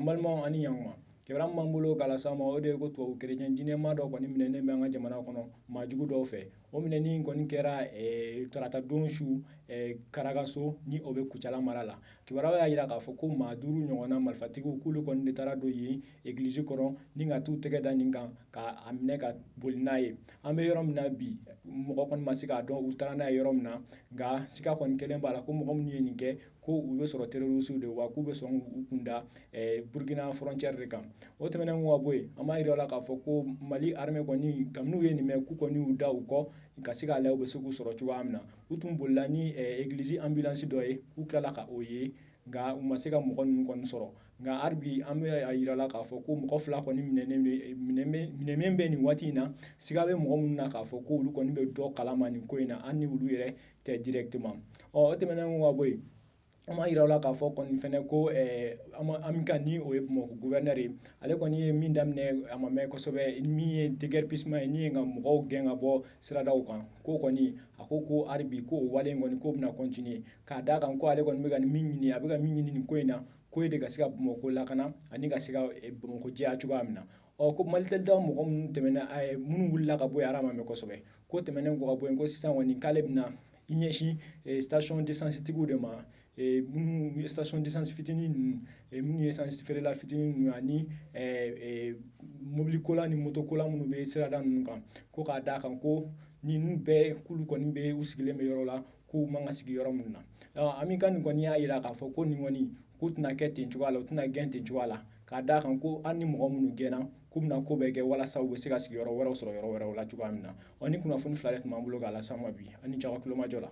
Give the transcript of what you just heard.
An balimaw, ani ɲankuma. Kibaruya min b'an bolo k'a las'aw ma, o de ye ko tubabu kerecɛn diinɛmaa dɔ kɔni minɛnen bɛ an ka jamana kɔnɔ maajugu dɔw fɛ. O minɛni kɔni kɛra tarata don su Karangaso, ni o bɛ Kucala mara la. Kibaruya y'a jira k'a fɔ ko maa 5 ɲɔgɔnna marifatigiw, k'olu kɔni de taara don yen egilizi kɔnɔ ni ka t'u tɛgɛ da nin kan k'a minɛ ka boli n'a ye. An bɛ yɔrɔ min na bi, mɔgɔ kɔni ma se k'a dɔn u taara n'a ye yɔrɔ min na, nka siga kɔni kelen b'a la ko mɔgɔ minnu ye nin kɛ, ko u bɛ sɔrɔ terroriste de wa k'u bɛ sɔn u kun da Burkina frontière de kan. O tɛmɛnen kɔ ka bɔ yen, an b'a jira la k'a fɔ ko Mali armée kɔni, kabini u ye nin mɛn, k'u kɔni y'u da u kɔ ka se k'a lajɛ u bɛ se k'u sɔrɔ cogoya min na. U tun bolila ni église ambulance dɔ ye, k'u tilala ka o ye, nka u ma se ka mɔgɔ ninnu kɔni sɔrɔ. Nka hali bi, an bɛ a jira la k'a fɔ ko mɔgɔ 2 kɔni minɛnen bɛ nin waati in na, siga bɛ mɔgɔ minnu na k'a fɔ ko olu kɔni bɛ dɔ kalama nin ko in na, hali ni olu yɛrɛ tɛ directement. Ɔ, o tɛmɛnen kɔ ka bɔ yen, an b'a jira la k'a fɔ kɔni fɛnɛ ko Ami ni o ye Bamakɔ gouverneur ye, ale kɔni ye min daminɛ, a ma mɛn kosɛbɛ, min ye déguerpissement ye, ni ye ka mɔgɔw gɛn ka bɔ siradaw kan, ko kɔni a ko ko hali bi ko o wale in kɔni, k'o bɛna continuer, k'a d'a kan ko ale kɔni bɛ ka min ɲini, a bɛ ka min ɲini nin ko in na, ko ye de ka se ka Bamakɔ lakana ani ka se ka Bamakɔ jɛya cogoya min na. Ɔ, ko Malitel da mɔgɔ minnu tɛmɛna, minnu wulila ka bɔ yen, ala ma mɛn kosɛbɛ, ko tɛmɛnen kɔ ka bɔ yen, ko sisan kɔni k'ale bɛna i ɲɛsin station d'essence tigiw de ma, minnu station d'essence fitinin ninnu, minnu ye essence feerela fitinin ninnu, ani mobili kola ni moto kola minnu bɛ sirada ninnu kan, ko k'a d'a kan ko ninnu bɛɛ, k'olu kɔni bɛ u sigilen bɛ yɔrɔ la k'u man ka sigi yɔrɔ minnu na. Ami ka nin kɔni y'a jira k'a fɔ ko nin kɔni, k'u tɛna kɛ ten cogoya la, u tɛna gɛn ten cogoya la, k'a d'a kan ko hali ni mɔgɔ minnu gɛnna, k'u bɛna ko bɛɛ kɛ walasa u bɛ se ka sigiyɔrɔ wɛrɛw sɔrɔ yɔrɔ wɛrɛw la cogoya min na. Ɔ, ni kunnafoni 2 de tun b'an bolo k'a las'aw ma bi. Ani jaka kulomajɔ la.